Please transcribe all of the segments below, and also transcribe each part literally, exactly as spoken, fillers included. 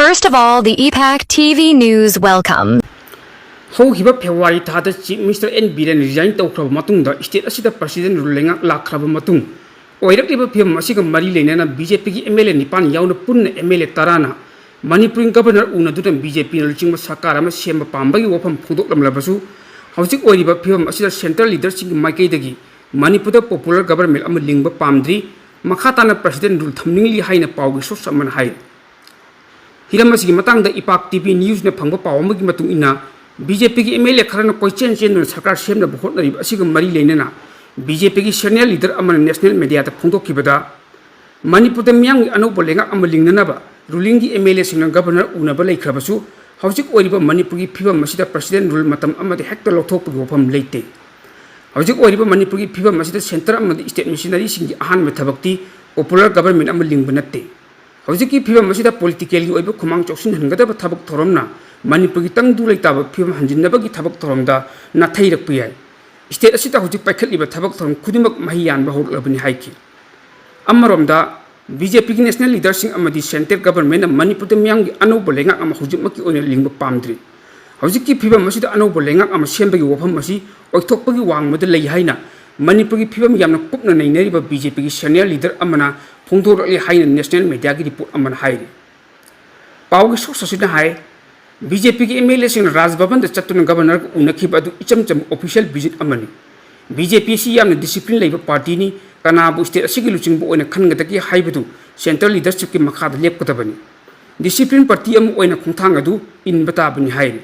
First of all, the E PAC T V News welcome. ꯍꯧꯈꯤꯕ February ꯊꯥꯗ chief minister N Biren resign ꯇꯧꯈ꯭ꯔꯕ ꯃꯇꯨꯡꯗ state ꯑꯁꯤꯗ president rule ꯂꯩꯉꯥꯛ ꯂꯥꯛꯈ꯭ꯔꯕ ꯃꯇꯨꯡ ꯑꯣꯏꯔꯛꯂꯤꯕ ꯐꯤꯕꯝ ꯑꯁꯤꯒ ꯃꯔꯤ ꯂꯩꯅꯅ ꯕꯤ ꯖꯦ ꯄꯤꯒꯤ ꯑꯦꯝ ꯑꯦꯜ ꯑꯦ ꯅꯤꯄꯥꯟ ꯌꯥꯎꯅ ꯄꯨꯟꯅ ꯑꯦꯝ ꯑꯦꯜ ꯑꯦ ꯇꯔꯥꯅ ꯃꯅꯤꯄꯨꯔꯒꯤ ꯒꯕꯔꯅꯔ ꯎꯅꯗꯨꯅ ꯕꯤ ꯖꯦ ꯄꯤꯅ ꯂꯨꯆꯤꯡꯕ ꯁꯔꯀꯥꯔ ꯑꯃ ꯁꯦꯝꯕ ꯄꯥꯝꯕꯒꯤ ꯋꯥꯐꯝ ꯐꯣꯡꯗꯣꯛꯂꯝꯂꯕꯁꯨ, ꯍꯧꯖꯤꯛ ꯑꯣꯏꯔꯤꯕ ꯐꯤꯕꯝ ꯑꯁꯤꯗ ꯁꯦꯟꯇ꯭ꯔꯦꯜ ꯂꯤꯗꯔꯁꯤꯡꯒꯤ ꯃꯥꯏꯀꯩꯗꯒꯤ ꯃꯅꯤꯄꯨꯔꯗ ꯄꯣꯄꯨꯂꯔ ꯒꯕꯔꯃꯦꯟ ꯑꯃ ꯂꯤꯡꯕ ꯄꯥꯝꯗ꯭ꯔꯤ꯫ ꯃꯈꯥ ꯇꯥꯅ ꯄ꯭ꯔꯁꯤꯗꯦꯟ ꯔꯨꯜ ꯊꯝꯅꯤꯡꯂꯤ ꯍꯥꯏꯅ ꯄꯥꯎꯒꯤ ꯁꯣꯔꯁ ꯑꯃꯅ ꯍꯥꯏꯔꯤ꯫ ꯍꯤꯔꯝ ꯑꯁꯤꯒꯤ ꯃꯇꯥꯡꯗ ꯏꯄꯥꯛ ꯇꯤ ꯚꯤ ꯅ꯭ꯌꯨꯁꯅ ꯐꯪꯕ ꯄꯥꯎ ꯑꯃꯒꯤ ꯃꯇꯨꯡ ꯏꯟꯅ, ꯕꯤ ꯖꯦ ꯄꯤꯒꯤ ꯑꯦꯝ ꯑꯦꯜ ꯑꯦ ꯈꯔꯅ ꯀꯣꯏꯆꯦꯟ ꯆꯦꯟꯗꯨꯅ ꯁꯔꯀꯥꯔ ꯁꯦꯝꯅꯕ ꯍꯣꯠꯅꯔꯤꯕ ꯑꯁꯤꯒ ꯃꯔꯤ ꯂꯩꯅꯅ ꯕꯤ ꯖꯦ ꯄꯤꯒꯤ ꯁꯦꯅꯤꯌꯔ ꯂꯤꯗꯔ ꯑꯃꯅ ꯅꯦꯁꯅꯦꯜ ꯃꯦꯗꯤꯌꯥꯗ ꯐꯣꯡꯗꯣꯛꯈꯤꯕꯗ, ꯃꯅꯤꯄꯨꯔꯗ ꯃꯤꯌꯥꯝꯒꯤ ꯑꯅꯧꯕ ꯂꯩꯉꯥꯛ ꯑꯃ ꯂꯤꯡꯅꯅꯕ ꯔꯨꯂꯤꯡꯒꯤ ꯑꯦꯝ ꯑꯦꯜ ꯑꯦꯁꯤꯡꯅ ꯒꯕꯔꯅꯔ ꯎꯅꯕ ꯂꯩꯈ꯭ꯔꯕꯁꯨ, ꯍꯧꯖꯤꯛ ꯑꯣꯏꯔꯤꯕ ꯃꯅꯤꯄꯨꯔꯒꯤ ꯐꯤꯕꯝ ꯑꯁꯤꯗ ꯄ꯭ꯔꯁꯤꯗꯦꯟ ꯔꯨꯜ ꯃꯇꯝ ꯑꯃꯗ ꯍꯦꯛꯇ ꯂꯧꯊꯣꯛꯄꯒꯤ ꯋꯥꯐꯝ ꯂꯩꯇꯦ꯫ ꯍꯧꯖꯤꯛ ꯑꯣꯏꯔꯤꯕ ꯃꯅꯤꯄꯨꯔꯒꯤ ꯐꯤꯕꯝ ꯑꯁꯤꯗ ꯁꯦꯟꯇꯔ ꯑꯃꯗꯤ ꯁ꯭ꯇꯦꯠ ꯃꯤꯁꯅꯔꯤꯁꯤꯡꯒꯤ ꯑꯍꯥꯟꯕ ꯊꯕꯛꯇꯤ ꯄꯣꯄꯨꯂꯔ ꯒꯕꯔꯃꯦꯟ ꯑꯃ ꯂꯤꯡꯕ ꯅꯠꯇꯦ꯫ ꯍꯧꯖꯤꯛꯀꯤ ꯐꯤꯕꯝ ꯑꯁꯤꯗ ꯄꯣꯂꯤꯇꯤꯀꯦꯜꯒꯤ ꯑꯣꯏꯕ ꯈꯨꯃꯥꯡ ꯆꯥꯎꯁꯤꯟꯍꯟꯒꯗꯕ ꯊꯕꯛ ꯊꯧꯔꯝꯅ ꯃꯅꯤꯄꯨꯔꯒꯤ ꯇꯪꯗꯨ ꯂꯩꯇꯥꯕ ꯐꯤꯕꯝ ꯍꯟꯖꯤꯟꯅꯕꯒꯤ ꯊꯕꯛ ꯊꯧꯔꯝꯗ ꯅꯥꯊꯩꯔꯛꯄ ꯌꯥꯏ꯫ ꯁ꯭ꯇꯦꯠ ꯑꯁꯤꯗ ꯍꯧꯖꯤꯛ ꯄꯥꯏꯈꯠꯂꯤꯕ ꯊꯕꯛ ꯊꯧꯔꯝ ꯈꯨꯗꯤꯡꯃꯛ ꯃꯍꯩ ꯌꯥꯟꯕ ꯍꯧꯔꯛꯂꯕꯅꯤ ꯍꯥꯏꯈꯤ꯫ ꯑꯃꯔꯣꯝꯗ, ꯕꯤ ꯖꯦ ꯄꯤꯒꯤ ꯅꯦꯁꯅꯦꯜ ꯂꯤꯗꯔꯁꯤꯡ ꯑꯃꯗꯤ ꯁꯦꯟꯇ꯭ꯔꯦꯜ ꯒꯕꯔꯃꯦꯟꯅ ꯃꯅꯤꯄꯨꯔꯗ ꯃꯤꯌꯥꯝꯒꯤ ꯑꯅꯧꯕ ꯂꯩꯉꯥꯛ ꯑꯃ ꯍꯧꯖꯤꯛꯃꯛꯀꯤ ꯑꯣꯏꯅ ꯂꯤꯡꯕ ꯄꯥꯝꯗ꯭ꯔꯤ꯫ ꯍꯧꯖꯤꯛꯀꯤ ꯐꯤꯕꯝ ꯑꯁꯤꯗ ꯑꯅꯧꯕ ꯂꯩꯉꯥꯛ ꯑꯃ ꯁꯦꯝꯕꯒꯤ ꯋꯥꯐꯝ ꯑꯁꯤ ꯑꯣꯏꯊꯣꯛꯄꯒꯤ ꯋꯥꯡꯃꯗ ꯂꯩ ꯍꯥꯏꯅ ꯃꯅꯤꯄꯨꯔꯒꯤ ꯐꯤꯕꯝ ꯌꯥꯝꯅ ꯀꯨꯞꯅ ꯅꯩꯅꯔꯤꯕ ꯕꯤ ꯖꯦ ꯄꯤꯒꯤ ꯁꯦꯅꯤꯌꯔ ꯂꯤꯗꯔ ꯑꯃꯅ ꯐꯣꯡꯗꯣꯔꯛꯂꯤ ꯍꯥꯏꯅ ꯅꯦꯁꯅꯦꯜ ꯃꯦꯗꯤꯌꯥꯒꯤ ꯔꯤꯄꯣꯔꯠ ꯑꯃꯅ ꯍꯥꯏꯔꯤ꯫ ꯄꯥꯎꯒꯤ ꯁꯣꯔꯁ ꯑꯁꯤꯅ ꯍꯥꯏ, ꯕꯤ ꯖꯦ ꯄꯤꯒꯤ ꯑꯦꯝ ꯑꯦꯜ ꯑꯦꯁꯤꯡꯅ ꯔꯥꯖ ꯚꯕꯟꯗ ꯆꯠꯇꯨꯅ ꯒꯕꯔꯅꯔꯒ ꯎꯅꯈꯤꯕ ꯑꯗꯨ ꯏꯆꯝ ꯆꯝꯕ ꯑꯣꯐꯤꯁꯤꯌꯦꯜ ꯚꯤꯖꯤꯠ ꯑꯃꯅꯤ꯫ ꯕꯤ ꯖꯦ ꯄꯤ ꯑꯁꯤ ꯌꯥꯝꯅ ꯗꯤꯁꯤꯄ꯭ꯂꯤꯟ ꯂꯩꯕ ꯄꯥꯔꯇꯤꯅꯤ, ꯀꯅꯥꯕꯨ ꯁ꯭ꯇꯦꯠ ꯑꯁꯤꯒꯤ ꯂꯨꯆꯤꯡꯕ ꯑꯣꯏꯅ ꯈꯟꯒꯗꯒꯦ ꯍꯥꯏꯕꯗꯨ ꯁꯦꯟꯇ꯭ꯔꯦꯜ ꯂꯤꯗꯔꯁꯤꯞꯀꯤ ꯃꯈꯥꯗ ꯂꯦꯞꯀꯗꯕꯅꯤ꯫ ꯗꯤꯁꯤꯄ꯭ꯂꯤꯟ ꯄꯥꯔꯇꯤ ꯑꯃ ꯑꯣꯏꯅ ꯈꯣꯡꯊꯥꯡ ꯑꯗꯨ ꯏꯟꯕ ꯇꯥꯕꯅꯤ ꯍꯥꯏꯔꯤ꯫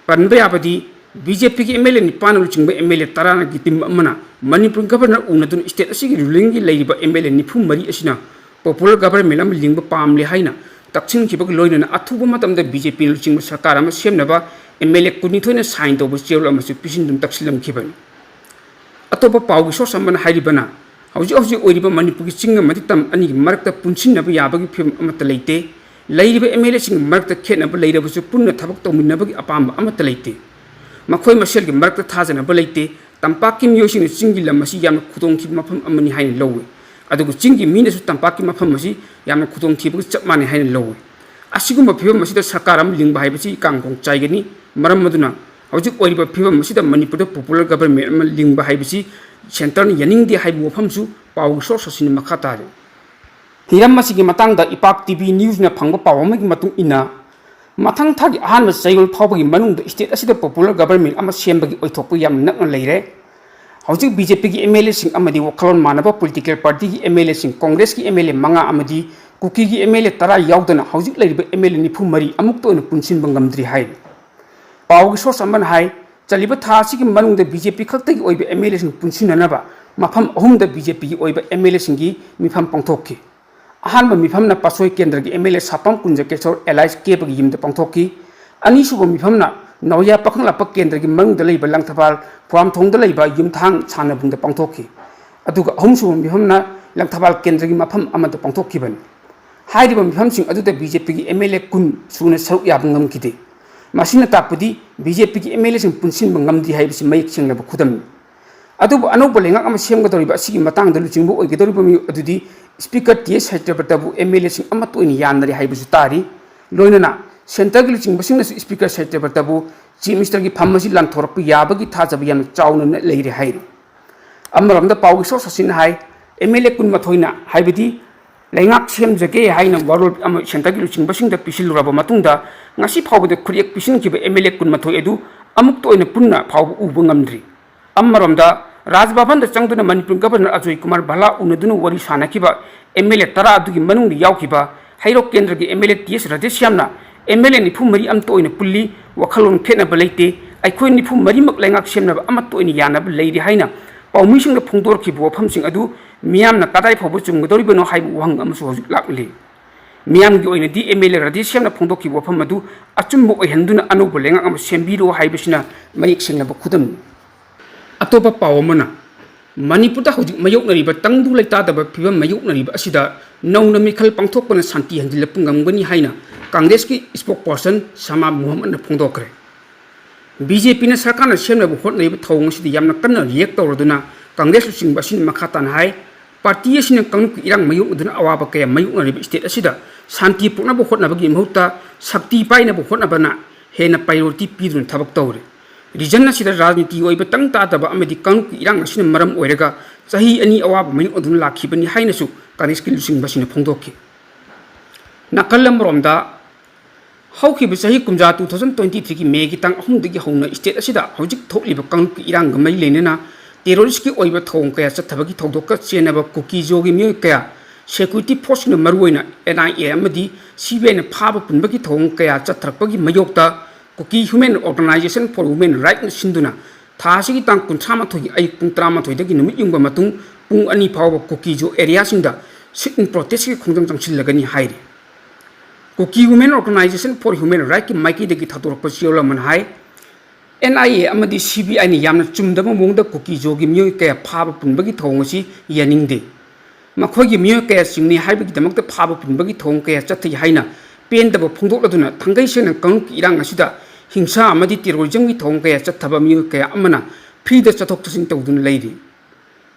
ꯄꯟꯕ ꯌꯥꯕꯗꯤ, ꯕꯤ ꯖꯦ ꯄꯤꯒꯤ ꯑꯦꯝ ꯑꯦꯜ ꯑꯦ ꯅꯤꯄꯥꯟꯅ ꯂꯨꯆꯤꯡꯕ ꯑꯦꯝ ꯑꯦꯜ ꯑꯦ ꯇꯔꯥꯒꯤ ꯇꯤꯝ ꯑꯃꯅ ꯃꯅꯤꯄꯨꯔ ꯒꯕꯔꯅꯔ ꯎꯅꯗꯨꯅ ꯁ꯭ꯇꯦꯠ ꯑꯁꯤꯒꯤ ꯔꯨꯂꯤꯡꯒꯤ ꯂꯩꯔꯤꯕ ꯑꯦꯝ ꯑꯦꯜ ꯑꯦ ꯅꯤꯐꯨ ꯃꯔꯤ ꯑꯁꯤꯅ ꯄꯣꯄꯨꯂꯔ ꯒꯕꯔꯃꯦꯟ ꯑꯃ ꯂꯤꯡꯕ ꯄꯥꯝꯂꯦ ꯍꯥꯏꯅ ꯇꯛꯁꯤꯟꯈꯤꯕꯒ ꯂꯣꯏꯅꯅ ꯑꯊꯨꯕ ꯃꯇꯝꯗ ꯕꯤ ꯖꯦ ꯄꯤꯅ ꯂꯨꯆꯤꯡꯕ ꯁꯔꯀꯥꯔ ꯑꯃ ꯁꯦꯝꯅꯕ ꯑꯦꯝ ꯑꯦꯜ ꯑꯦ ꯀꯨꯟꯅꯤꯊꯣꯏꯅ ꯁꯥꯏꯟ ꯇꯧꯕ ꯆꯦꯔꯣꯜ ꯑꯃꯁꯨ ꯄꯤꯁꯤꯟꯗꯨꯅ ꯇꯛꯁꯤꯜꯂꯝꯈꯤꯕꯅꯤ꯫ ꯑꯇꯣꯞꯄ ꯄꯥꯎꯒꯤ ꯁꯣꯔꯁ ꯑꯃꯅ ꯍꯥꯏꯔꯤꯕꯅ, ꯍꯧꯖꯤꯛ ꯍꯧꯖꯤꯛ ꯑꯣꯏꯔꯤꯕ ꯃꯅꯤꯄꯨꯔꯒꯤ ꯆꯤꯡ ꯑꯃꯗꯤ ꯇꯝ ꯑꯅꯤꯒꯤ ꯃꯔꯛꯇ ꯄꯨꯟꯁꯤꯟꯅꯕ ꯌꯥꯕꯒꯤ ꯐꯤꯕꯝ ꯑꯃꯠꯇ ꯂꯩꯇꯦ꯫ ꯂꯩꯔꯤꯕ ꯑꯦꯝ ꯑꯦꯜ ꯑꯦꯁꯤꯡꯒꯤ ꯃꯔꯛꯇ ꯈꯦꯠꯅꯕ ꯂꯩꯔꯕꯁꯨ ꯄꯨꯟꯅ ꯊꯕꯛ ꯇꯧꯃꯤꯟꯅꯕꯒꯤ ꯑꯄꯥꯝꯕ ꯑꯃꯠꯇ ꯂꯩꯇꯦ꯫ ꯃꯈꯣꯏ ꯃꯁꯦꯜꯒꯤ ꯃꯔꯛꯇ ꯊꯥꯖꯅꯕ ꯂꯩꯇꯦ꯫ ꯇꯝꯄꯥꯛꯀꯤ ꯃꯤꯑꯣꯏꯁꯤꯡꯅ ꯆꯤꯡꯒꯤ ꯂꯝ ꯑꯁꯤ ꯌꯥꯝꯅ ꯈꯨꯗꯣꯡꯊꯤꯕ ꯃꯐꯝ ꯑꯃꯅꯤ ꯍꯥꯏꯅ ꯂꯧꯏ, ꯑꯗꯨꯒ ꯆꯤꯡꯒꯤ ꯃꯤꯅꯁꯨ ꯇꯝꯄꯥꯛꯀꯤ ꯃꯐꯝ ꯑꯁꯤ ꯌꯥꯝꯅ ꯈꯨꯗꯣꯡꯊꯤꯕꯒ ꯆꯞ ꯃꯥꯟꯅꯩ ꯍꯥꯏꯅ ꯂꯧꯏ꯫ ꯑꯁꯤꯒꯨꯝꯕ ꯐꯤꯕꯝ ꯑꯁꯤꯗ ꯁꯔꯀꯥꯔ ꯑꯃ ꯂꯤꯡꯕ ꯍꯥꯏꯕꯁꯤ ꯀꯥꯡꯈꯣꯡ ꯆꯥꯏꯒꯅꯤ꯫ ꯃꯔꯝ ꯑꯗꯨꯅ ꯍꯧꯖꯤꯛ ꯑꯣꯏꯔꯤꯕ ꯐꯤꯕꯝ ꯑꯁꯤꯗ ꯃꯅꯤꯄꯨꯔꯗ popular government ꯑꯃ ꯂꯤꯡꯕ ꯍꯥꯏꯕꯁꯤ centreꯅ ꯌꯥꯅꯤꯡꯗꯦ ꯍꯥꯏꯕ ꯋꯥꯐꯝꯁꯨ ꯄꯥꯎꯒꯤ source ꯑꯁꯤꯅ ꯃꯈꯥ ꯇꯥꯔꯤ꯫ ꯍꯤꯔꯝ ꯑꯁꯤꯒꯤ ꯃꯇꯥꯡꯗ ꯏꯄꯥꯛ TV newsꯅ ꯐꯪꯕ ꯄꯥꯎ ꯑꯃꯒꯤ ꯃꯇꯨꯡ ꯏꯟꯅ, ꯃꯊꯪ ꯊꯥꯒꯤ ꯑꯍꯥꯟꯕ ꯆꯌꯣꯜ ꯐꯥꯎꯕꯒꯤ ꯃꯅꯨꯡꯗ state ꯑꯁꯤꯗ popular government ꯑꯃ ꯁꯦꯝꯕꯒꯤ ꯑꯣꯏꯊꯣꯛꯄ ꯌꯥꯝꯅ ꯅꯛꯅ ꯂꯩꯔꯦ꯫ ꯍꯧꯖꯤꯛ BJPꯒꯤ MLAꯁꯤꯡ ꯑꯃꯗꯤ ꯋꯥꯈꯜꯂꯣꯟ ꯃꯥꯟꯅꯕ political partyꯒꯤ MLAꯁꯤꯡ, ꯀꯣꯡꯒ꯭ꯔꯦꯁꯀꯤ MLA ꯃꯉꯥ ꯑꯃꯗꯤ ꯀꯨꯀꯤꯒꯤ MLA ꯇꯔꯥ ꯌꯥꯎꯗꯅ ꯍꯧꯖꯤꯛ ꯂꯩꯔꯤꯕ MLA ꯅꯤꯐꯨ ꯃꯔꯤ ꯑꯃꯨꯛꯇ ꯑꯣꯏꯅ ꯄꯨꯟꯁꯤꯟꯕ ꯉꯝꯗ꯭ꯔꯤ ꯍꯥꯏꯔꯤ꯫ ꯄꯥꯎꯒꯤ source ꯑꯃꯅ ꯍꯥꯏ, ꯆꯠꯂꯤꯕ ꯊꯥ ꯑꯁꯤꯒꯤ ꯃꯅꯨꯡꯗ BJP ꯈꯛꯇꯒꯤ ꯑꯣꯏꯕ MLAꯁꯤꯡ ꯄꯨꯟꯁꯤꯟꯅꯅꯕ ꯃꯐꯝ ꯑꯍꯨꯝꯗ BJPꯒꯤ ꯑꯣꯏꯕ MLAꯁꯤꯡꯒꯤ ꯃꯤꯐꯝ ꯄꯥꯡꯊꯣꯛꯈꯤ꯫ ꯑꯍꯥꯟꯕ ꯃꯤꯐꯝꯅ ꯄꯥꯠꯁꯣꯏ ꯀꯦꯟꯗ꯭ꯔꯒꯤ MLA ꯁꯥꯄꯝ ꯀꯨꯟꯖꯀꯦꯁꯣꯔ alias ꯀꯦꯕꯒꯤ ꯌꯨꯝꯗ ꯄꯥꯡꯊꯣꯛꯈꯤ꯫ ꯑꯅꯤꯁꯨꯕ ꯃꯤꯐꯝꯅ ꯅꯥꯎꯔꯤꯌꯥ ꯄꯥꯈꯪꯂꯥꯛꯄ ꯀꯦꯟꯗ꯭ꯔꯒꯤ ꯃꯅꯨꯡꯗ ꯂꯩꯕ ꯂꯪꯊꯕꯥꯜ ꯐꯨꯔꯥꯝꯊꯣꯡꯗ ꯂꯩꯕ ꯌꯨꯝꯊꯥꯡ ꯁꯥꯟꯅꯕꯨꯡꯗ ꯄꯥꯡꯊꯣꯛꯈꯤ꯫ ꯑꯗꯨꯒ ꯑꯍꯨꯝꯁꯨꯕ ꯃꯤꯐꯝꯅ ꯂꯪꯊꯕꯥꯜ ꯀꯦꯟꯗ꯭ꯔꯒꯤ ꯃꯐꯝ ꯑꯃꯗ ꯄꯥꯡꯊꯣꯛꯈꯤꯕꯅꯤ꯫ ꯍꯥꯏꯔꯤꯕ ꯃꯤꯐꯝꯁꯤꯡ ꯑꯗꯨꯗ BJPꯒꯤ MLA ꯀꯨꯟ ꯁꯨꯅ ꯁꯔꯨꯛ ꯌꯥꯕ ꯉꯝꯈꯤꯗꯦ꯫ ꯃꯁꯤꯅ ꯇꯥꯛꯄꯗꯤ BJPꯒꯤ MLAꯁꯤꯡ ꯄꯨꯟꯁꯤꯟꯕ ꯉꯝꯗꯦ ꯍꯥꯏꯕꯁꯤ ꯃꯌꯦꯛ ꯁꯦꯡꯂꯕ ꯈꯨꯗꯝꯅꯤ꯫ ꯑꯗꯨꯕꯨ ꯑꯅꯧꯕ ꯂꯩꯉꯥꯛ ꯑꯃ ꯁꯦꯝꯒꯗꯧꯔꯤꯕ ꯑꯁꯤꯒꯤ ꯃꯇꯥꯡꯗ ꯂꯨꯆꯤꯡꯕ ꯑꯣꯏꯒꯗꯧꯔꯤꯕ ꯃꯤꯑꯣꯏ ꯑꯗꯨꯗꯤ Speaker T S ꯁꯇ꯭ꯌꯕ꯭ꯔꯇꯕꯨ MLAꯁꯤꯡ ꯑꯃꯠꯇ ꯑꯣꯏꯅ ꯌꯥꯅꯔꯦ ꯍꯥꯏꯕꯁꯨ ꯇꯥꯔꯤ꯫ ꯂꯣꯏꯅꯅ centreꯒꯤ ꯂꯨꯆꯤꯡꯕꯁꯤꯡꯅꯁꯨ Speaker ꯁꯇ꯭ꯌꯕ꯭ꯔꯇꯕꯨ Chief Ministerꯒꯤ ꯐꯝ ꯑꯁꯤ ꯂꯥꯟꯊꯣꯔꯛꯄ ꯌꯥꯕꯒꯤ ꯊꯥꯖꯕ ꯌꯥꯝꯅ ꯆꯥꯎꯅ ꯂꯩꯔꯦ ꯍꯥꯏꯔꯤ꯫ ꯑꯃꯔꯣꯝꯗ ꯄꯥꯎꯒꯤ source ꯑꯁꯤꯅ ꯍꯥꯏ, MLA ꯀꯨꯟꯃꯥꯊꯣꯏꯅ, ꯍꯥꯏꯕꯗꯤ ꯂꯩꯉꯥꯛ ꯁꯦꯝꯖꯒꯦ ꯍꯥꯏꯅ ꯋꯥꯔꯣꯜ ꯑꯃ centreꯒꯤ ꯂꯨꯆꯤꯡꯕꯁꯤꯡꯗ ꯄꯤꯁꯤꯜꯂꯨꯔꯕ ꯃꯇꯨꯡꯗ, ꯉꯁꯤ ꯐꯥꯎꯕꯗ ꯈꯨꯠꯌꯦꯛ ꯄꯤꯁꯤꯟꯈꯤꯕ MLA ꯀꯨꯟꯃꯥꯊꯣꯏ ꯑꯗꯨ ꯑꯃꯨꯛꯇ ꯑꯣꯏꯅ ꯄꯨꯟꯅ ꯐꯥꯎꯕ ꯎꯕ ꯉꯝꯗ꯭ꯔꯤ꯫ ꯑꯃꯔꯣꯝꯗ, ꯔꯥꯖ ꯚꯕꯟꯗ ꯆꯪꯗꯨꯅ ꯃꯅꯤꯄꯨꯔ Governor ꯑꯖꯣꯏ ꯀꯨꯃꯥꯔ ꯚꯜꯂꯥ ꯎꯅꯗꯨꯅ ꯋꯥꯔꯤ ꯁꯥꯅꯈꯤꯕ MLA ꯇꯔꯥ ꯑꯗꯨꯒꯤ ꯃꯅꯨꯡꯗ ꯌꯥꯎꯈꯤꯕ ꯍꯩꯔꯣꯛ ꯀꯦꯟꯗ꯭ꯔꯒꯤ MLA T S ꯔꯥꯙꯦꯁ꯭ꯌꯥꯝꯅ MLA ꯅꯤꯐꯨ ꯃꯔꯤ ꯑꯃꯠꯇ ꯑꯣꯏꯅ ꯄꯨꯜꯂꯤ, ꯋꯥꯈꯜꯂꯣꯟ ꯈꯦꯠꯅꯕ ꯂꯩꯇꯦ, ꯑꯩꯈꯣꯏ ꯅꯤꯐꯨ ꯃꯔꯤꯃꯛ ꯂꯩꯉꯥꯛ ꯁꯦꯝꯅꯕ ꯑꯃꯠꯇ ꯑꯣꯏꯅ ꯌꯥꯅꯕ ꯂꯩꯔꯤ ꯍꯥꯏꯅ ꯄꯥꯎꯃꯤꯁꯤꯡꯗ ꯐꯣꯡꯗꯣꯔꯛꯈꯤꯕ ꯋꯥꯐꯝꯁꯤꯡ ꯑꯗꯨ ꯃꯤꯌꯥꯝꯅ ꯀꯗꯥꯏ ꯐꯥꯎꯕ ꯆꯨꯝꯒꯗꯧꯔꯤꯕꯅꯣ ꯍꯥꯏꯕ ꯋꯥꯍꯪ ꯑꯃꯁꯨ ꯍꯧꯖꯤꯛ ꯂꯥꯛꯂꯤ꯫ ꯃꯤꯌꯥꯝꯒꯤ ꯑꯣꯏꯅꯗꯤ MLA ꯔꯥꯙꯦꯁ꯭ꯌꯥꯝꯅ ꯐꯣꯡꯗꯣꯛꯈꯤꯕ ꯋꯥꯐꯝ ꯑꯗꯨ ꯑꯆꯨꯝꯕ ꯑꯣꯏꯍꯟꯗꯨꯅ ꯑꯅꯧꯕ ꯂꯩꯉꯥꯛ ꯑꯃ ꯁꯦꯝꯕꯤꯔꯣ ꯍꯥꯏꯕꯁꯤꯅ ꯃꯌꯦꯛ ꯁꯦꯡꯂꯕ ꯈꯨꯗꯝꯅꯤ꯫ ꯑꯇꯣꯞꯄ ꯄꯥꯎ ꯑꯃꯅ, ꯃꯅꯤꯄꯨꯔꯗ ꯍꯧꯖꯤꯛ ꯃꯥꯌꯣꯛꯅꯔꯤꯕ ꯇꯪꯗꯨ ꯂꯩꯇꯥꯗꯕ ꯐꯤꯕꯝ ꯃꯥꯌꯣꯛꯅꯔꯤꯕ ꯑꯁꯤꯗ ꯅꯧꯅ ꯃꯤꯈꯜ ꯄꯥꯡꯊꯣꯛꯄꯅ ꯁꯥꯟꯇꯤ ꯍꯟꯖꯤꯜꯂꯛꯄ ꯉꯝꯒꯅꯤ ꯍꯥꯏꯅ ꯀꯪꯒ꯭ꯔꯦꯁꯀꯤ spokesperson ꯁꯃꯥ ꯃꯨꯍꯝꯃꯗꯅ ꯐꯣꯡꯗꯣꯛꯈ꯭ꯔꯦ꯫ BJPꯅ ꯁꯔꯀꯥꯔꯅ ꯁꯦꯝꯅꯕ ꯍꯣꯠꯅꯔꯤꯕ ꯊꯧꯑꯣꯡ ꯑꯁꯤꯗ ꯌꯥꯝꯅ ꯀꯟꯅ react ꯇꯧꯔꯗꯨꯅ ꯀꯪꯒ꯭ꯔꯦꯁ ꯂꯨꯆꯤꯡꯕ ꯑꯁꯤꯅ ꯃꯈꯥ ꯇꯥꯅ ꯍꯥꯏ, ꯄꯥꯔꯇꯤ ꯑꯁꯤꯅ ꯀꯥꯡꯂꯨꯞꯀꯤ ꯏꯔꯥꯡ ꯃꯥꯌꯣꯛꯅꯗꯨꯅ ꯑꯋꯥꯕ ꯀꯌꯥ ꯃꯥꯌꯣꯛꯅꯔꯤꯕ ꯁ꯭ꯇꯦꯠ ꯑꯁꯤꯗ ꯁꯥꯟꯇꯤ ꯄꯨꯔꯛꯅꯕ ꯍꯣꯠꯅꯕꯒꯤ ꯃꯍꯨꯠꯇ ꯁꯛꯇꯤ ꯄꯥꯏꯅꯕ ꯍꯣꯠꯅꯕꯅ ꯍꯦꯟꯅ ꯄ꯭ꯔꯥꯏꯌꯣꯔꯤꯇꯤ ꯄꯤꯗꯨꯅ ꯊꯕꯛ ꯇꯧꯔꯤ꯫ ꯔꯤꯖꯟ ꯑꯁꯤꯗ ꯔꯥꯖꯅꯤꯇꯤ ꯑꯣꯏꯕ ꯇꯪ ꯇꯥꯗꯕ ꯑꯃꯗꯤ ꯀꯥꯡꯂꯨꯞꯀꯤ ꯏꯔꯥꯡ ꯑꯁꯤꯅ ꯃꯔꯝ ꯑꯣꯏꯔꯒ ꯆꯍꯤ ꯑꯅꯤ ꯑꯋꯥꯕ ꯃꯥꯌꯣꯛꯅꯗꯨꯅ ꯂꯥꯛꯈꯤꯕꯅꯤ ꯍꯥꯏꯅꯁꯨ ꯀꯅꯤꯁꯀꯤ ꯂꯨꯆꯤꯡꯕꯁꯤꯡꯅ ꯐꯣꯡꯗꯣꯛꯈꯤ꯫ ꯅꯥꯀꯜ ꯑꯃꯔꯣꯝꯗ, ꯍꯧꯈꯤꯕ ꯆꯍꯤ ꯀꯨꯝꯖꯥ two thousand twenty threeꯒꯤ ꯃꯦꯒꯤ ꯇꯥꯡ ꯑꯍꯨꯝꯗꯒꯤ ꯍꯧꯅ ꯁ꯭ꯇꯦꯠ ꯑꯁꯤꯗ ꯍꯧꯖꯤꯛ ꯊꯣꯛꯂꯤꯕ ꯀꯥꯡꯂꯨꯞꯀꯤ ꯏꯔꯥꯡꯒ ꯃꯔꯤ ꯂꯩꯅꯅ ꯇꯦꯔꯣꯔꯤꯁꯀꯤ ꯑꯣꯏꯕ ꯊꯧꯑꯣꯡ ꯀꯌꯥ ꯆꯠꯊꯕꯒꯤ ꯊꯧꯗꯣꯛꯀ ꯆꯦꯟꯅꯕ ꯀꯨꯀꯤ ꯖꯣꯒꯤ ꯃꯤꯑꯣꯏ ꯀꯌꯥ ꯁꯦꯀ꯭ꯌꯨꯔꯤꯇꯤ ꯐꯣꯔꯁꯁꯤꯡꯅ ꯃꯔꯨꯑꯣꯏꯅ NIA ꯑꯃꯗꯤ CBIꯅ ꯐꯥꯕ ꯄꯨꯟꯕꯒꯤ ꯊꯧꯑꯣꯡ ꯀꯌꯥ ꯆꯠꯊꯔꯛꯄꯒꯤ ꯃꯥꯌꯣꯛꯇ ꯀꯨꯀꯤ Human Organization for Human Rightꯅ ꯁꯤꯟꯗꯨꯅ ꯊꯥ ꯑꯁꯤꯒꯤ ꯇꯥꯡ ꯀꯨꯟꯊ꯭ꯔꯥ ꯃꯥꯊꯣꯏꯒꯤ ꯑꯌꯨꯛ ꯄꯨꯡ ꯇꯔꯥꯃꯥꯊꯣꯏꯗꯒꯤ ꯅꯨꯃꯤꯠ ꯌꯨꯡꯕ ꯃꯇꯨꯡ ꯄꯨꯡ ꯑꯅꯤ ꯐꯥꯎꯕ ꯀꯨꯀꯤ ꯖꯣ ꯑꯦꯔꯤꯌꯥꯁꯤꯡꯗ sit-in protestꯀꯤ ꯈꯣꯡꯖꯪ ꯆꯪꯁꯤꯜꯂꯒꯅꯤ ꯍꯥꯏꯔꯤ꯫ ꯀꯨꯀꯤ Women Organization for Human Rightꯀꯤ ꯃꯥꯏꯀꯩꯗꯒꯤ ꯊꯥꯗꯣꯔꯛꯄ ꯆꯦꯔꯣꯜ ꯑꯃꯅ ꯍꯥꯏ, NIA ꯑꯃꯗꯤ CBIꯅ ꯌꯥꯝꯅ ꯆꯨꯝꯗꯕ ꯃꯑꯣꯡꯗ ꯀꯨꯀꯤ ꯖꯣꯒꯤ ꯃꯤꯑꯣꯏ ꯀꯌꯥ ꯐꯥꯕ ꯄꯨꯟꯕꯒꯤ ꯊꯧꯑꯣꯡ ꯑꯁꯤ ꯌꯥꯅꯤꯡꯗꯦ꯫ ꯃꯈꯣꯏꯒꯤ ꯃꯤꯑꯣꯏ ꯀꯌꯥ ꯆꯤꯡꯅꯤ ꯍꯥꯏꯕꯒꯤꯗꯃꯛꯇ ꯐꯥꯕ ꯄꯨꯟꯕꯒꯤ ꯊꯧꯑꯣꯡ ꯀꯌꯥ ꯆꯠꯊꯩ ꯍꯥꯏꯅ ꯄꯦꯟꯗꯕ ꯐꯣꯡꯗꯣꯛꯂꯗꯨꯅ ꯊꯥꯡꯒꯩ ꯁꯦꯡꯅ ꯀꯥꯡꯂꯨꯞꯀꯤ ꯏꯔꯥꯡ ꯑꯁꯤꯗ ꯍꯤꯡꯁꯥ ꯑꯃꯗꯤ ꯇꯦꯔꯣꯔꯤꯖꯝꯒꯤ ꯊꯧꯑꯣꯡ ꯀꯌꯥ ꯆꯠꯊꯕ ꯃꯤꯑꯣꯏ ꯀꯌꯥ ꯑꯃꯅ ꯐ꯭ꯔꯤꯗ ꯆꯠꯊꯣꯛ ꯆꯠꯁꯤꯟ ꯇꯧꯗꯨꯅ ꯂꯩꯔꯤ꯫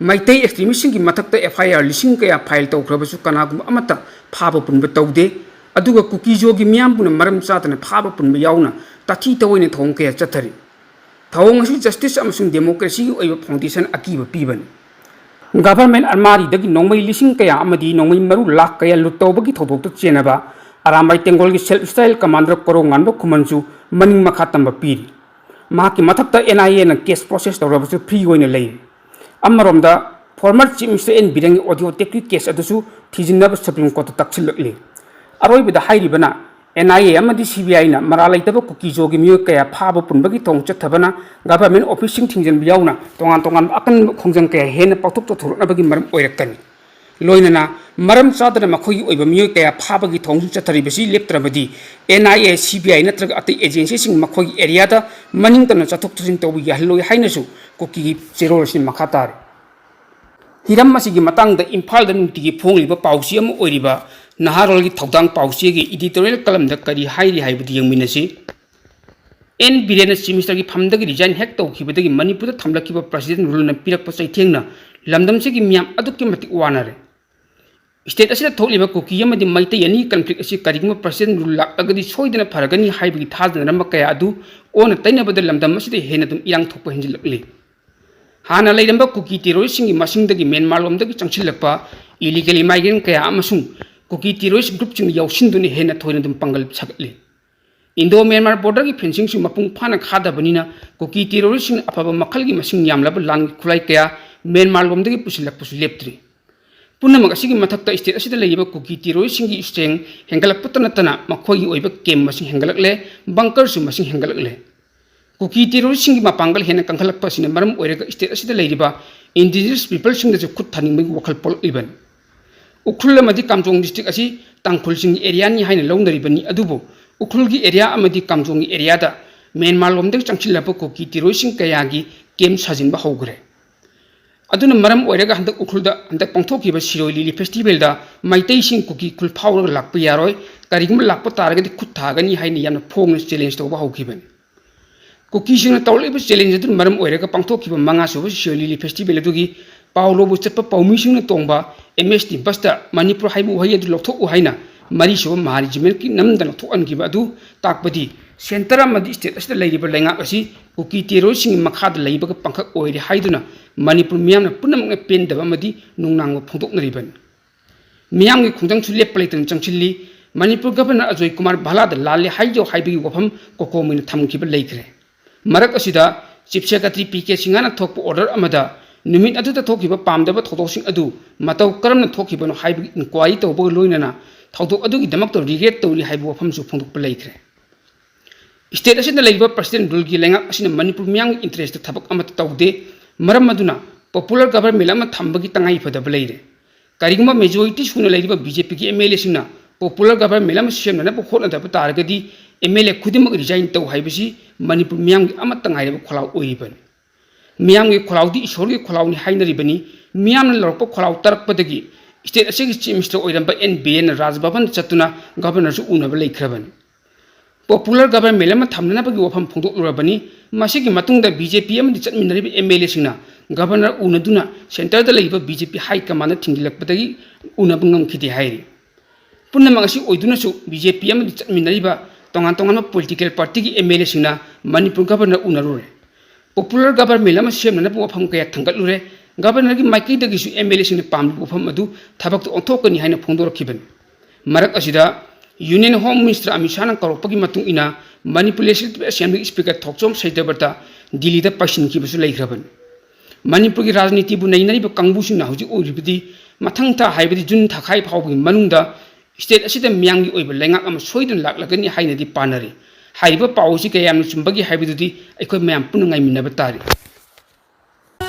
ꯃꯩꯇꯩ ꯑꯦꯛꯁꯇ꯭ꯔꯤꯃꯤꯁ꯭ꯠꯁꯤꯡꯒꯤ ꯃꯊꯛꯇ FIR ꯂꯤꯁꯤꯡ ꯀꯌꯥ ꯐꯥꯏꯜ ꯇꯧꯈ꯭ꯔꯕꯁꯨ ꯀꯅꯥꯒꯨꯝꯕ ꯑꯃꯠꯇ ꯐꯥꯕ ꯄꯨꯟꯕ ꯇꯧꯗꯦ꯫ ꯑꯗꯨꯒ ꯀꯨꯀꯤ ꯖꯣꯒꯤ ꯃꯤꯌꯥꯝꯕꯨꯅ ꯃꯔꯝ ꯆꯥꯗꯅ ꯐꯥꯕ ꯄꯨꯟꯕ ꯌꯥꯎꯅ ꯇꯥꯊꯤ ꯇꯧꯑꯣꯏꯅ ꯊꯧꯑꯣꯡ ꯀꯌꯥ ꯆꯠꯊꯔꯤ꯫ ꯊꯧꯑꯣꯡ ꯑꯁꯤ ꯖꯁꯇꯤꯁ ꯑꯃꯁꯨꯡ ꯗꯦꯃꯣꯀ꯭ꯔꯦꯁꯤꯒꯤ ꯑꯣꯏꯕ ꯐꯥꯎꯟꯗꯦꯁꯟ ꯑꯀꯤꯕ ꯄꯤꯕꯅꯤ꯫ ꯒꯚꯔꯟꯃꯦꯟꯠ ꯑꯔꯃꯥꯔꯤꯗꯒꯤ ꯅꯣꯡꯃꯩ ꯂꯤꯁꯤꯡ ꯀꯌꯥ ꯑꯃꯗꯤ ꯅꯣꯡꯃꯩ ꯃꯔꯨ ꯂꯥꯈ ꯀꯌꯥ ꯂꯨꯠ ꯇꯧꯕꯒꯤ ꯊꯧꯗꯣꯛꯇ ꯆꯦꯟꯅꯕ ꯑꯔꯥꯝꯕꯥꯏ ꯇꯦꯡꯒꯣꯜꯒꯤ self style commander Korounganba ꯈꯨꯃꯟꯁꯨ ꯃꯅꯤꯡ ꯃꯈꯥ ꯇꯝꯕ ꯄꯤꯔꯤ꯫ ꯃꯍꯥꯛꯀꯤ ꯃꯊꯛꯇ NIAꯅ ꯀꯦꯁ ꯄ꯭ꯔꯣꯁꯦꯁ ꯇꯧꯔꯕꯁꯨ ꯐ꯭ꯔꯤ ꯑꯣꯏꯅ ꯂꯩꯔꯤ꯫ ꯑꯃꯔꯣꯝꯗ, ꯐꯣꯔꯃꯔ ꯆꯤꯐ ꯃꯤꯅꯤꯁꯇꯔ ꯑꯦꯟ ꯕꯤꯔꯦꯟꯒꯤ ꯑꯣꯗꯤꯑꯣ ꯇꯦꯞꯀꯤ ꯀꯦꯁ ꯑꯗꯨꯁꯨ ꯊꯤꯖꯤꯟꯅꯕ ꯁꯨꯄ꯭ꯔꯤꯝ ꯀꯣꯔꯠꯇ ꯇꯛꯁꯤꯜꯂꯛꯂꯤ꯫ ꯑꯔꯣꯏꯕꯗ ꯍꯥꯏꯔꯤꯕꯅ NIA ꯑꯃꯗꯤ CBIꯅ ꯃꯔꯥꯜ ꯂꯩꯇꯕ ꯀꯨꯀꯤ ꯖꯣꯒꯤ ꯃꯤꯑꯣꯏ ꯀꯌꯥ ꯐꯥꯕ ꯄꯨꯟꯕꯒꯤ ꯊꯧꯑꯣꯡ ꯆꯠꯊꯕꯅ ꯒꯚꯔꯟꯃꯦꯟꯠ ꯑꯣꯐꯤꯁꯁꯤꯡ ꯊꯤꯡꯖꯤꯟꯕ ꯌꯥꯎꯅ ꯇꯣꯉꯥꯟ ꯇꯣꯉꯥꯟꯕ ꯑꯀꯟꯕ ꯈꯣꯡꯖꯪ ꯀꯌꯥ ꯍꯦꯟꯅ ꯄꯥꯛꯊꯣꯛ ꯆꯥꯎꯊꯣꯔꯛꯅꯕꯒꯤ ꯃꯔꯝ ꯑꯣꯏꯔꯛꯀꯅꯤ꯫ ꯂꯣꯏꯅꯅ ꯃꯔꯝ ꯆꯥꯗꯅ ꯃꯈꯣꯏꯒꯤ ꯑꯣꯏꯕ ꯃꯤꯑꯣꯏ ꯀꯌꯥ ꯐꯥꯕꯒꯤ ꯊꯧꯑꯣꯡꯁꯨ ꯆꯠꯊꯔꯤꯕꯁꯤ ꯂꯦꯞꯇ꯭ꯔꯕꯗꯤ NIA, CBI ꯅꯠꯇ꯭ꯔꯒ ꯑꯇꯩ ꯑꯦꯖꯦꯟꯁꯤꯁꯤꯡ ꯃꯈꯣꯏꯒꯤ ꯑꯦꯔꯤꯌꯥꯗ ꯃꯅꯤꯡ ꯇꯝꯅ ꯆꯠꯊꯣꯛ ꯆꯠꯁꯤꯟ ꯇꯧꯕ ꯌꯥꯍꯜꯂꯣꯏ ꯍꯥꯏꯅꯁꯨ ꯀꯨꯀꯤꯒꯤ ꯆꯦꯔꯣꯜ ꯑꯁꯤꯅ ꯃꯈꯥ ꯇꯥꯔꯤ꯫ ꯍꯤꯔꯝ ꯑꯁꯤꯒꯤ ꯃꯇꯥꯡꯗ ꯏꯝꯐꯥꯜꯗ ꯅꯨꯡꯇꯤꯒꯤ ꯐꯣꯡꯂꯤꯕ ꯄꯥꯎꯆꯦ ꯑꯃ ꯑꯣꯏꯔꯤꯕ ꯅꯍꯥꯔꯣꯜꯒꯤ ꯊꯧꯗꯥꯡ ꯄꯥꯎꯆꯦꯒꯤ ꯏꯗꯤꯇꯣꯔꯤꯌꯦꯜ ꯀꯂꯝꯗ ꯀꯔꯤ ꯍꯥꯏꯔꯤ ꯍꯥꯏꯕꯗꯨ ꯌꯦꯡꯃꯤꯟꯅꯁꯤ꯫ ꯑꯦꯟ ꯕꯤꯔꯦꯟꯅ Chief Ministerꯒꯤ ꯐꯝꯗꯒꯤ resign ꯍꯦꯛ ꯇꯧꯈꯤꯕꯗꯒꯤ ꯃꯅꯤꯄꯨꯔꯗ ꯊꯝꯂꯛꯈꯤꯕ President ruleꯅ ꯄꯤꯔꯛꯄ ꯆꯩꯊꯦꯡꯅ ꯂꯝꯗꯝꯁꯤꯒꯤ ꯃꯤꯌꯥꯝ ꯑꯗꯨꯛꯀꯤ ꯃꯇꯤꯛ ꯋꯥꯅꯔꯦ꯫ State ꯑꯁꯤꯗ ꯊꯣꯛꯂꯤꯕ ꯀꯨꯀꯤ ꯑꯃꯗꯤ ꯃꯩꯇꯩ ꯑꯅꯤ conflict ꯑꯁꯤ ꯀꯔꯤꯒꯨꯝꯕ President rule ꯂꯥꯛꯂꯒꯗꯤ ꯁꯣꯏꯗꯅ ꯐꯔꯒꯅꯤ ꯍꯥꯏꯕꯒꯤ ꯊꯥꯖꯅꯔꯝꯕ ꯀꯌꯥ ꯑꯗꯨ ꯑꯣꯟꯅ ꯇꯩꯅꯕꯗ ꯂꯝꯗꯝ ꯑꯁꯤꯗ ꯍꯦꯟꯅ ꯑꯗꯨꯝ ꯏꯔꯥꯡ ꯊꯣꯛꯄ ꯍꯦꯟꯖꯤꯜꯂꯛꯂꯤ꯫ ꯍꯥꯟꯅ ꯂꯩꯔꯝꯕ ꯀꯨꯀꯤ terroristꯁꯤꯡꯒꯤ ꯃꯁꯤꯡꯗꯒꯤ ꯃ꯭ꯌꯥꯟꯃꯥꯔ ꯂꯣꯝꯗꯒꯤ ꯆꯪꯁꯤꯜꯂꯛꯄ illegal immigrant ꯀꯌꯥ ꯑꯃꯁꯨꯡ ꯀꯨꯀꯤ terrorist groupꯁꯤꯡ ꯌꯥꯎꯁꯤꯟꯗꯨꯅ ꯍꯦꯟꯅ ꯊꯣꯏꯅ ꯑꯗꯨꯝ ꯄꯥꯡꯒꯜ ꯁꯥꯒꯠꯂꯤ꯫ Indo Myanmar borderꯒꯤ fencingꯁꯨ ꯃꯄꯨꯡ ꯐꯥꯅ ꯈꯥꯗꯕꯅꯤꯅ ꯀꯨꯀꯤ terroristꯁꯤꯡꯅ ꯑꯐꯕ ꯃꯈꯜꯒꯤ ꯃꯁꯤꯡ ꯌꯥꯝꯂꯕ ꯂꯥꯟꯒꯤ ꯈꯨꯠꯂꯥꯏ ꯀꯌꯥ ꯃ꯭ꯌꯥꯟꯃꯥꯔ ꯂꯣꯝꯗꯒꯤ ꯄꯨꯁꯤꯜꯂꯛꯄꯁꯨ ꯂꯦꯞꯇ꯭ꯔꯤ꯫ ꯄꯨꯝꯅꯃꯛ ꯑꯁꯤꯒꯤ ꯃꯊꯛꯇ state ꯑꯁꯤꯗ ꯂꯩꯔꯤꯕ ꯀꯨꯀꯤ terroristꯁꯤꯡꯒꯤ strength ꯍꯦꯟꯒꯠꯂꯛꯄꯇ ꯅꯠꯇꯅ ꯃꯈꯣꯏꯒꯤ ꯑꯣꯏꯕ camp ꯃꯁꯤꯡ ꯍꯦꯟꯒꯠꯂꯛꯂꯦ, bunkerꯁꯨ ꯃꯁꯤꯡ ꯍꯦꯟꯒꯠꯂꯛꯂꯦ꯫ ꯀꯨꯀꯤ terroristꯁꯤꯡꯒꯤ ꯃꯄꯥꯡꯒꯜ ꯍꯦꯟꯅ ꯀꯟꯈꯠꯂꯛꯄ ꯑꯁꯤꯅ ꯃꯔꯝ ꯑꯣꯏꯔꯒ state ꯑꯁꯤꯗ ꯂꯩꯔꯤꯕ indigenous peopleꯁꯤꯡꯗꯁꯨ ꯈꯨꯠ ꯊꯥꯅꯤꯡꯕꯒꯤ ꯋꯥꯈꯜ ꯄꯣꯛꯂꯛꯂꯤꯕꯅꯤ꯫ ꯎꯈ꯭ꯔꯨꯜ ꯑꯃꯗꯤ ꯀꯥꯝꯖꯣꯡ district ꯑꯁꯤ ꯇꯥꯡꯈꯨꯜꯁꯤꯡꯒꯤ areaꯅꯤ ꯍꯥꯏꯅ ꯂꯧꯅꯔꯤꯕꯅꯤ, ꯑꯗꯨꯕꯨ ꯎꯈ꯭ꯔꯨꯜꯒꯤ area ꯑꯃꯗꯤ ꯀꯥꯝꯖꯣꯡꯒꯤ areaꯗ ꯃ꯭ꯌꯥꯟꯃꯥꯔ ꯂꯣꯝꯗꯒꯤ ꯆꯪꯁꯤꯜꯂꯛꯄ ꯀꯨꯀꯤ terroristꯁꯤꯡ ꯀꯌꯥꯒꯤ camp ꯁꯥꯖꯤꯟꯕ ꯍꯧꯈ꯭ꯔꯦ꯫ ꯑꯗꯨꯅ ꯃꯔꯝ ꯑꯣꯏꯔꯒ ꯍꯟꯗꯛ ꯎꯈ꯭ꯔꯨꯜꯗ ꯍꯟꯗꯛ ꯄꯥꯡꯊꯣꯛꯈꯤꯕ ꯁꯤꯔꯣꯏ ꯂꯤꯂꯤ festivalꯗ ꯃꯩꯇꯩꯁꯤꯡ ꯀꯨꯀꯤ ꯈꯨꯜ ꯐꯥꯎꯔꯒ ꯂꯥꯛꯄ ꯌꯥꯔꯣꯏ, ꯀꯔꯤꯒꯨꯝꯕ ꯂꯥꯛꯄ ꯇꯥꯔꯒꯗꯤ ꯈꯨꯠ ꯊꯥꯒꯅꯤ ꯍꯥꯏꯅ ꯌꯥꯝꯅ ꯐꯣꯡꯅ challenge ꯇꯧꯕ ꯍꯧꯈꯤꯕꯅꯤ꯫ ꯀꯨꯀꯤꯁꯤꯡꯅ ꯇꯧꯔꯛꯂꯤꯕ challenge ꯑꯗꯨꯅ ꯃꯔꯝ ꯑꯣꯏꯔꯒ ꯄꯥꯡꯊꯣꯛꯈꯤꯕ ꯃꯉꯥꯁꯨꯕ ꯁꯤꯔꯣꯏ ꯂꯤꯂꯤ festival ꯑꯗꯨꯒꯤ ꯄꯥꯎ ꯂꯧꯕ ꯆꯠꯄ ꯄꯥꯎꯃꯤꯁꯤꯡꯅ ꯇꯣꯡꯕ M S T busꯇ ꯃꯅꯤꯄꯨꯔ ꯍꯥꯏꯕ ꯋꯥꯍꯩ ꯑꯗꯨ ꯂꯧꯊꯣꯛꯎ ꯍꯥꯏꯅ ꯃꯔꯤꯁꯨꯕ ꯃꯍꯥ regimentꯀꯤ ꯅꯝꯗꯅ ꯊꯣꯛꯍꯟꯈꯤꯕ ꯑꯗꯨ ꯇꯥꯛꯄꯗꯤ centre ꯑꯃꯗꯤ state ꯑꯁꯤꯗ ꯂꯩꯔꯤꯕ ꯂꯩꯉꯥꯛ ꯑꯁꯤ ꯀꯨꯀꯤ terroristꯁꯤꯡꯒꯤ ꯃꯈꯥꯗ ꯂꯩꯕꯒ ꯄꯥꯡꯈꯛ ꯑꯣꯏꯔꯦ ꯍꯥꯏꯗꯨꯅ ꯃꯅꯤꯄꯨꯔ ꯃꯤꯌꯥꯝꯅ ꯄꯨꯝꯅꯃꯛꯅ ꯄꯦꯟꯗꯕ ꯑꯃꯗꯤ ꯅꯨꯡꯅꯥꯡꯕ ꯐꯣꯡꯗꯣꯛꯅꯔꯤꯕꯅꯤ꯫ ꯃꯤꯌꯥꯝꯒꯤ ꯈꯣꯡꯖꯪꯁꯨ ꯂꯦꯞꯄ ꯂꯩꯇꯅ ꯆꯪꯁꯤꯜꯂꯤ꯫ ꯃꯅꯤꯄꯨꯔ Governor ꯑꯖꯣꯏ ꯀꯨꯃꯥꯔ ꯚꯥꯂꯥꯗ ꯂꯥꯜꯂꯦ ꯍꯥꯏꯖꯧ ꯍꯥꯏꯕꯒꯤ ꯋꯥꯐꯝ ꯀꯣꯀꯣꯃꯤꯅ ꯊꯝꯈꯤꯕ ꯂꯩꯈ꯭ꯔꯦ꯫ ꯃꯔꯛ ꯑꯁꯤꯗ Chief Secretary P K ꯁꯤꯡꯍꯅ ꯊꯣꯛꯄ order ꯑꯃꯗ ꯅꯨꯃꯤꯠ ꯑꯗꯨꯗ ꯊꯣꯛꯈꯤꯕ ꯄꯥꯝꯗꯕ ꯊꯧꯗꯣꯛꯁꯤꯡ ꯑꯗꯨ ꯃꯇꯧ ꯀꯔꯝꯅ ꯊꯣꯛꯈꯤꯕꯅꯣ ꯍꯥꯏꯕꯒꯤ inquiry ꯇꯧꯕꯒ ꯂꯣꯏꯅꯅ ꯊꯧꯗꯣꯛ ꯑꯗꯨꯒꯤꯗꯃꯛꯇ regret ꯇꯧꯔꯤ ꯍꯥꯏꯕ ꯋꯥꯐꯝꯁꯨ ꯐꯣꯡꯗꯣꯛꯄ ꯂꯩꯈ꯭ꯔꯦ꯫ State ꯑꯁꯤꯗ ꯂꯩꯔꯤꯕ President ruleꯒꯤ ꯂꯩꯉꯥꯛ ꯑꯁꯤꯅ ꯃꯅꯤꯄꯨꯔ ꯃꯤꯌꯥꯝꯒꯤ interestꯇ ꯊꯕꯛ ꯑꯃꯠꯇ ꯇꯧꯗꯦ꯫ ꯃꯔꯝ ꯑꯗꯨꯅ popular government ꯑꯃ ꯊꯝꯕꯒꯤ ꯇꯉꯥꯏ ꯐꯗꯕ ꯂꯩꯔꯦ꯫ ꯀꯔꯤꯒꯨꯝꯕ majority ꯁꯨꯅ ꯂꯩꯔꯤꯕ BJPꯒꯤ MLAꯁꯤꯡꯅ popular government ꯑꯃ ꯁꯦꯝꯅꯅꯕ ꯍꯣꯠꯅꯗꯕ ꯇꯥꯔꯒꯗꯤ MLA ꯈꯨꯗꯤꯡꯃꯛ resign ꯇꯧ ꯍꯥꯏꯕꯁꯤ ꯃꯅꯤꯄꯨꯔ ꯃꯤꯌꯥꯝꯒꯤ ꯑꯃꯠꯇ ꯉꯥꯏꯔꯕ ꯈꯣꯜꯂꯥꯎ ꯑꯣꯏꯔꯤꯕꯅꯤ꯫ ꯃꯤꯌꯥꯝꯒꯤ ꯈꯣꯜꯂꯥꯎꯗꯤ ꯏꯁꯣꯔꯒꯤ ꯈꯣꯜꯂꯥꯎꯅꯤ ꯍꯥꯏꯅꯔꯤꯕꯅꯤ꯫ ꯃꯤꯌꯥꯝꯅ ꯂꯧꯔꯛꯄ ꯈꯣꯜꯂꯥꯎ ꯇꯥꯔꯛꯄꯗꯒꯤ state ꯑꯁꯤꯒꯤ Chief Minister ꯑꯣꯏꯔꯝꯕ ꯑꯦꯟ ꯕꯤꯔꯦꯟꯅ ꯔꯥꯖ ꯚꯕꯟꯗ ꯆꯠꯇꯨꯅ Governorꯁꯨ ꯎꯅꯕ ꯂꯩꯈ꯭ꯔꯕꯅꯤ꯫ ꯄꯣꯄꯨꯂꯔ ꯒꯕꯔꯃꯦꯟ ꯑꯃ ꯊꯝꯅꯅꯕꯒꯤ ꯋꯥꯐꯝ ꯐꯣꯡꯗꯣꯛꯂꯨꯔꯕꯅꯤ꯫ ꯃꯁꯤꯒꯤ ꯃꯇꯨꯡꯗ ꯕꯤ ꯖꯦ ꯄꯤ ꯑꯃꯗꯤ ꯆꯠꯃꯤꯟꯅꯔꯤꯕ ꯑꯦꯝ ꯑꯦꯜ ꯑꯦꯁꯤꯡꯅ ꯒꯕꯔꯅꯔ ꯎꯅꯗꯨꯅ ꯁꯦꯟꯇꯔꯗ ꯂꯩꯔꯤꯕ ꯕꯤ ꯖꯦ ꯄꯤ ꯍꯥꯏ ꯀꯃꯥꯟꯗ ꯊꯤꯡꯖꯤꯜꯂꯛꯄꯗꯒꯤ ꯎꯅꯕ ꯉꯝꯈꯤꯗꯦ ꯍꯥꯏꯔꯤ꯫ ꯄꯨꯝꯅꯃꯛ ꯑꯁꯤ ꯑꯣꯏꯗꯨꯅꯁꯨ ꯕꯤ ꯖꯦ ꯄꯤ ꯑꯃꯗꯤ ꯆꯠꯃꯤꯟꯅꯔꯤꯕ ꯇꯣꯉꯥꯟ ꯇꯣꯉꯥꯟꯕ ꯄꯣꯂꯤꯇꯤꯀꯦꯜ ꯄꯥꯔꯇꯤꯒꯤ ꯑꯦꯝ ꯑꯦꯜ ꯑꯦꯁꯤꯡꯅ ꯃꯅꯤꯄꯨꯔ ꯒꯕꯔꯅꯔ ꯎꯅꯔꯨꯔꯦ꯫ ꯄꯣꯄꯨꯂꯔ ꯒꯕꯔꯃꯦꯟ ꯑꯃ ꯁꯦꯝꯅꯅꯕ ꯋꯥꯐꯝ ꯀꯌꯥ ꯊꯥꯡꯒꯠꯂꯨꯔꯦ꯫ ꯒꯕꯔꯅꯔꯒꯤ ꯃꯥꯏꯀꯩꯗꯒꯤꯁꯨ ꯑꯦꯝ ꯑꯦꯜ ꯑꯦꯁꯤꯡꯅ ꯄꯥꯝꯂꯤꯕ ꯋꯥꯐꯝ ꯑꯗꯨ ꯊꯕꯛꯇ ꯑꯣꯟꯊꯣꯛꯀꯅꯤ ꯍꯥꯏꯅ ꯐꯣꯡꯗꯣꯔꯛꯈꯤꯕꯅꯤ꯫ ꯃꯔꯛ ꯑꯁꯤꯗ ꯌꯨꯅꯤꯌꯟ ꯍꯣꯝ ꯃꯤꯅꯤꯁꯇꯔ ꯑꯃꯤꯠ ꯁꯥꯍꯅ ꯀꯧꯔꯛꯄꯒꯤ ꯃꯇꯨꯡ ꯏꯟꯅ ꯃꯅꯤꯄꯨꯔ ꯂꯦꯖꯤꯁꯂꯦꯇꯤꯚ ꯑꯦꯁꯦꯝꯕ꯭ꯂꯤ ꯁ꯭ꯄꯤꯀꯔ ꯊꯣꯛꯆꯣꯝ ꯁꯩꯇꯕ꯭ꯔꯇ ꯗꯤꯜꯂꯤꯗ ꯄꯥꯏꯁꯤꯟꯈꯤꯕꯁꯨ ꯂꯩꯈ꯭ꯔꯕꯅꯤ꯫ ꯃꯅꯤꯄꯨꯔꯒꯤ ꯔꯥꯖꯅꯤꯇꯤꯕꯨ ꯅꯩꯅꯔꯤꯕ ꯀꯥꯡꯕꯨꯁꯤꯡꯅ ꯍꯧꯖꯤꯛ ꯑꯣꯏꯔꯤꯕꯗꯤ ꯃꯊꯪ ꯊꯥ, ꯍꯥꯏꯕꯗꯤ ꯖꯨꯟ ꯊꯥꯈꯥꯏ ꯐꯥꯎꯕꯒꯤ ꯃꯅꯨꯡꯗ ꯁ꯭ꯇꯦꯠ ꯑꯁꯤꯗ ꯃꯤꯌꯥꯝꯒꯤ ꯑꯣꯏꯕ ꯂꯩꯉꯥꯛ ꯑꯃ ꯁꯣꯏꯗꯅ ꯂꯥꯛꯂꯒꯅꯤ ꯍꯥꯏꯅꯗꯤ ꯄꯥꯅꯔꯤ꯫ ꯍꯥꯏꯔꯤꯕ ꯄꯥꯎ ꯑꯁꯤ ꯀꯌꯥꯝꯅ ꯆꯨꯝꯕꯒꯦ ꯍꯥꯏꯕꯗꯨꯗꯤ ꯑꯩꯈꯣꯏ ꯃꯌꯥꯝ ꯄꯨꯟꯅ ꯉꯥꯏꯃꯤꯟꯅꯕ ꯇꯥꯔꯤ꯫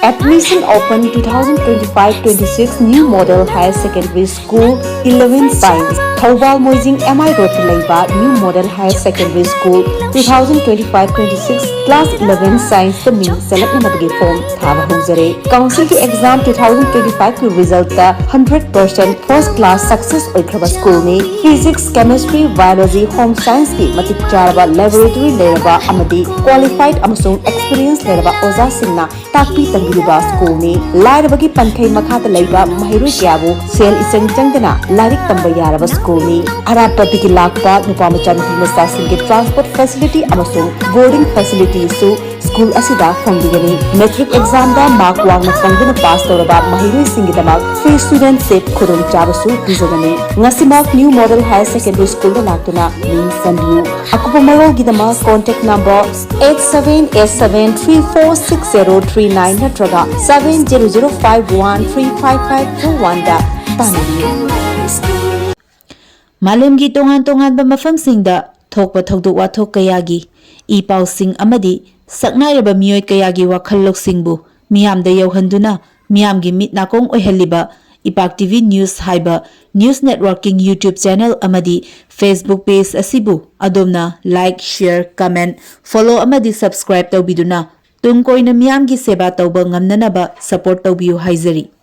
Admission open two thousand twenty-five twenty-six New Model Higher Secondary School eleven Science, Thoubal Moijing M I ꯔꯣꯗꯇ ꯂꯩꯕ New Model Higher Secondary School two thousand twenty-five twenty-six Class eleven Scienceꯇ ꯃꯤꯡ ꯆꯜꯂꯛꯅꯅꯕꯒꯤ form ꯊꯥꯕ ꯍꯧꯖꯔꯦ꯫ Councilꯒꯤ exam two thousand twenty-fiveꯀꯤ resultꯇ hundred percent first class success ꯑꯣꯏꯈ꯭ꯔꯕ schoolꯅꯤ꯫ Physics, Chemistry, Biology, Home Scienceꯀꯤ ꯃꯇꯤꯛ ꯆꯥꯔꯕ laboratory ꯂꯩꯔꯕ ꯑꯃꯗꯤ qualified ꯑꯃꯁꯨꯡ experience ꯂꯩꯔꯕ ꯑꯣꯖꯥꯁꯤꯡꯅ ꯇꯥꯛꯄꯤ ꯇꯝꯕꯤꯔꯤꯕ schoolꯅꯤ꯫ ꯂꯥꯏꯔꯕꯒꯤ ꯄꯟꯈꯩ ꯃꯈꯥꯗ ꯂꯩꯕ ꯃꯍꯩꯔꯣꯏ ꯀꯌꯥꯕꯨ ꯁꯦꯜ ꯏꯆꯪ ꯆꯪꯗꯅ ꯂꯥꯏꯔꯤꯛ ꯇꯝꯕ ꯌꯥꯔꯕ schoolꯅꯤ꯫ ꯑꯔꯥꯞꯄꯗꯒꯤ ꯂꯥꯛꯄ ꯅꯨꯄꯥ ꯃꯆꯥ ꯅꯨꯄꯤ ꯃꯆꯥꯁꯤꯡꯒꯤ transport facility ꯑꯃꯁꯨꯡ boarding facilityꯁꯨ school ꯑꯁꯤꯗ ꯐꯪꯕꯤꯒꯅꯤ꯫ Matric examꯗ mark ꯋꯥꯡꯅ ꯐꯪꯗꯨꯅ pass ꯇꯧꯔꯕ ꯃꯍꯩꯔꯣꯏꯁꯤꯡꯒꯤꯗꯃꯛ free studentship ꯈꯨꯗꯣꯡꯆꯥꯕꯁꯨ ꯄꯤꯖꯒꯅꯤ꯫ ꯉꯁꯤꯃꯛ New Model Higher Secondary Schoolꯗ ꯂꯥꯛꯇꯨꯅ ꯃꯤꯡ ꯆꯟꯕꯤꯌꯨ꯫ ꯑꯀꯨꯞꯄ ꯃꯔꯣꯜꯒꯤꯗꯃꯛ contact number eight seven eight seven three four six zero three nine ꯅꯠꯇ꯭ꯔꯒ seven zero zero five one three five five two oneꯗ ꯇꯥꯟꯅꯕꯤꯌꯨ꯫ ꯃꯥꯂꯦꯝꯒꯤ ꯇꯣꯉꯥꯟ ꯇꯣꯉꯥꯟꯕ ꯃꯐꯝꯁꯤꯡꯗ ꯊꯣꯛꯄ ꯊꯧꯗꯣꯛ ꯋꯥꯊꯣꯛ ꯀꯌꯥꯒꯤ ꯏ ꯄꯥꯎꯁꯤꯡ ꯑꯃꯗꯤ ꯁꯛꯅꯥꯏꯔꯕ ꯃꯤꯑꯣꯏ ꯀꯌꯥꯒꯤ ꯋꯥꯈꯜ ꯂꯧꯁꯤꯡꯕꯨ ꯃꯤꯌꯥꯝꯗ ꯌꯧꯍꯟꯗꯨꯅ ꯃꯤꯌꯥꯝꯒꯤ ꯃꯤꯠ ꯅꯥꯀꯣꯡ ꯑꯣꯏꯍꯜꯂꯤꯕ ꯏꯄꯥꯛ ꯇꯤ ꯚꯤ News ꯍꯥꯏꯕ news networking YouTube channel ꯑꯃꯗꯤ Facebook page ꯑꯁꯤꯕꯨ ꯑꯗꯣꯝꯅ like, share, comment, follow ꯑꯃꯗꯤ subscribe ꯇꯧꯕꯤꯗꯨꯅ ꯇꯨꯡ ꯀꯣꯏꯅ ꯃꯤꯌꯥꯝꯒꯤ ꯁꯦꯕꯥ ꯇꯧꯕ ꯉꯝꯅꯅꯕ support ꯇꯧꯕꯤꯌꯨ ꯍꯥꯏꯖꯔꯤ꯫